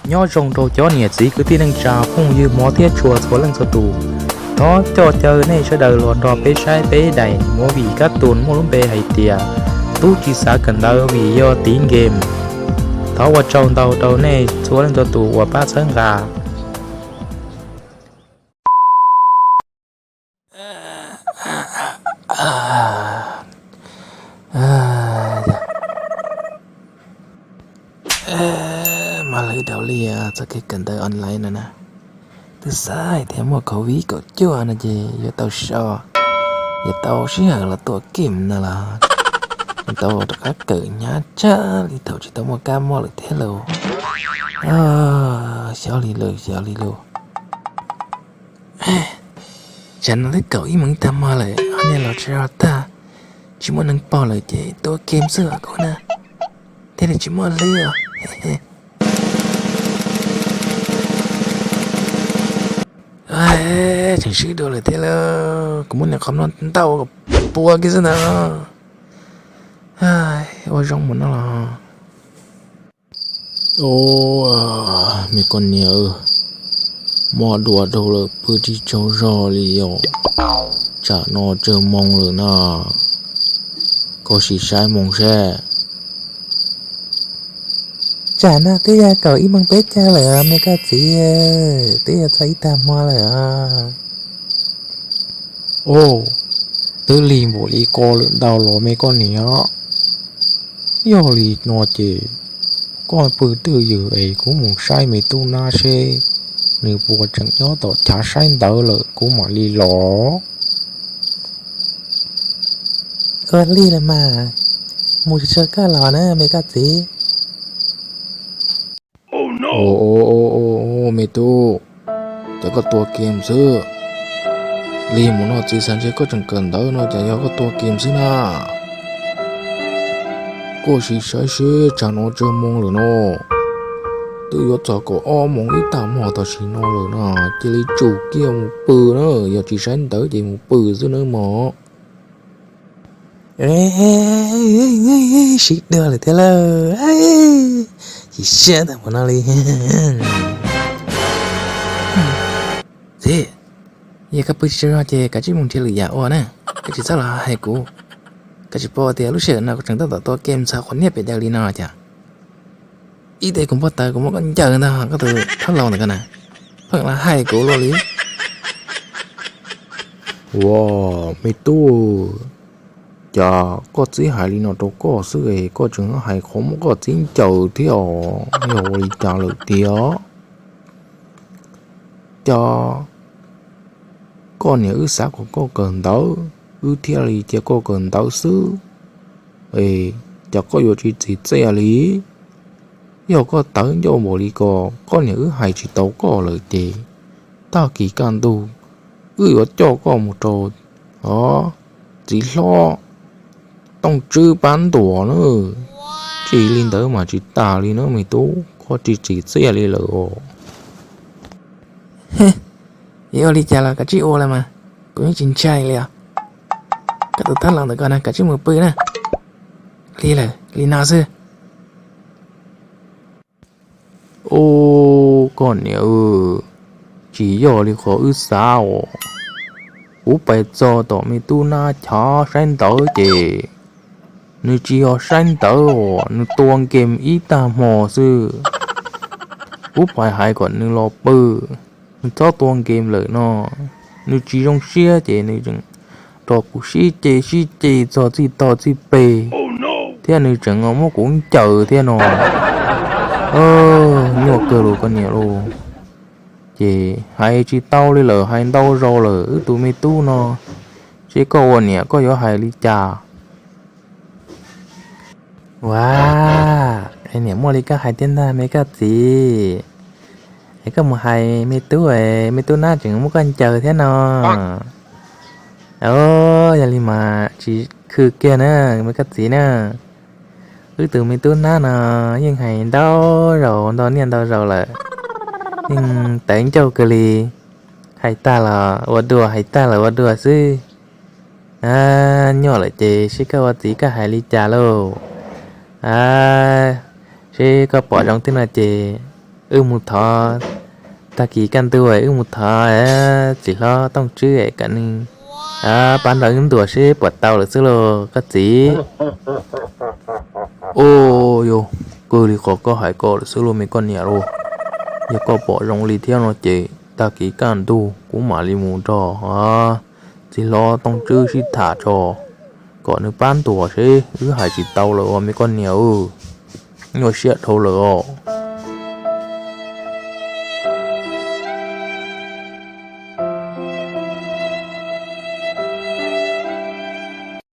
Nyob zoo rau cov niam txiv kwv tij neej tsa phooj ywg hmov thiab tshua txhua leej txhua tus. Thov coj caw nej sawv daws los nrog peb saib peb daim movie kab tus muaj lub npe hais tias Tub tsis xav kawm ntawv vim yog tiv game. Thov ua tsaug ntau rau nej txhua leej txhua tus uas pab txhawb nqa. Mas lwm daus li txoj kev kawm ntawv online no na, twb xav hais tias muaj covid kaum cuaj no ces yuav tau so, yuav tau sij hawm los tua game no los yuav tau rov qab kawm hnyav tshaj li thaum tsis tau muaj kab mob lawm thiab lauj. Xyov li lawm, xyov li lauj. Tsam no twb kaum ib moos ib tag hmo lawm, nej los tsis tau tag, tsis muaj neeg pom lawm ces tua game xwb os kuv na, thiaj li tsis muaj hlwb os. Tseem swb dua lawm thiab lauj, kuv muab niag qhov no ntau kom puas kiag xwb ntag. Ua zoo mus no los. Ua, me koj niam, mob dua dhau lawm pw tsis tsaug zog li os. Tsam no tsawg moo lawm na, koj sim saib moo seb. Tsam no twb yog kaum ib moos peb caug lawm me koj txiv, twb yog txog ib tag hmo lawm os. Os, twb lig npaum li ko lawm ntau los me koj niam. Yog li no ces koj pw twj ywm es kuv mus saib me tub nab seb nws puas tseem nyob tom chav saib ntawv lawm kuv mam li los. Ua li los mas, mus tso koj los na me koj txiv. Ua, me tub, cas koj tua game xwb? Lig mus no txiv xav ntshe koj tseem kawm ntawv no cas yog koj tua game xwb na. Koj sim saib seb tsam no tsawg moo lawm no. Twb yuav txog kaum ob moos ib tag hmo tam sim no lawm na, cia li tsum kiag mus pw na, yog tsis saib ntawv ces mus pw xwb nawb mog. Sib dua lawm thiab lauj, chim siab tag npaum no li. Txiv, yog koj pw tsis tsaug zog ces kav tsij mus nrhiav lwm yam ua na, koj tsis txhob los hais kuv. Koj tsis paub tias lub sij hawm no kuv tseem tab tom tua game ntxhov qhov niag pem daws li no cas. Ib teg kuv npau taws kuv muab koj ncaws ntag koj tus thab laus ntawm ko na, pheej los hais kuv luaj li. Ua, me tub, cas koj txiv hais li no rau koj xwb es koj tseem hais qhov muab koj txiv ncaws thiab os, yog ua li cas lawm tiag? Cas koj niam wb xav kom koj kawm ntawv, wb thiaj li cia koj kawm ntawv xwb, es cas koj yuav tsis txim txiaj li? Yog koj tawv ncauj npaum li ko, koj niam wb hais tsis tau koj lawm ces tag kis kaj ntug wb yuav coj koj mus rau txiv hlob Tooj Tswb pab ntuas na. Tsis li ntawd mas tsis tas li na me tub, koj tsis txim txiaj li lawm os. Yuav ua li cas los kav tsij ua los mas, kuv yeej tsis ntshai li os. Koj tus thab laus ntawm ko na kav tsij mus pw na. Li lawm li no xwb. Ub, koj niam, tsis yog li qhov wb xav os. Kuv pais txog tom me tub nab chav saib ntawv ces nws tsis yog saib ntawv os, nws tua game ib tag hmo xwb. Kuv pais hais kom nws los pw, nws txhob tua game lawm no. Nws tsis zoo siab ces nws rov kuv sib ce sib ce txog txij tog txij peg, thiab nws tseem muab kuv ncaws thiab no. Nyuaj kawg los koj niam lauj. Ces hais tsis tau li lawm, hais ntau zaus lawm, wb tus me tub no, seb koj ua niam koj yuav hais li cas? Ua, niam muaj li koj hais thiab ntag me koj txiv. Es koj mus hais me tub, me tub nab tseem muab koj ncaws thiab no. Yog li mas tsis khw kiag na me koj txiv na. Wb tus me tub nab no yeej hais ntau zaus ntau niaj ntau zaus lawm, yeej tawv ncauj kawg li. Hais tag los ua dua, hais tag los ua dua xwb. Nyuaj lawm ces seb koj ua txiv koj hais li cas lauj. Seb koj pom zoo thiab no ces Wb mus thov, tag kis kaj ntug wb mus thov txiv hlob Tooj Tswb es kom nws pab nrog wb ntuas seb puas tau lawm xwb lauj koj txiv. Ua, yog kawg li qhov koj hais ko lawm xwb lauj me koj niam lauj. Yog koj pom zoo li thiab no ces tag kis kaj ntug kuv mam li mus nrog txiv hlob Tooj Tswb sib tham tso, kom nws pab ntuas seb wb hais tsis tau lawm os me koj niam. Nyuaj siab dhau lawm os.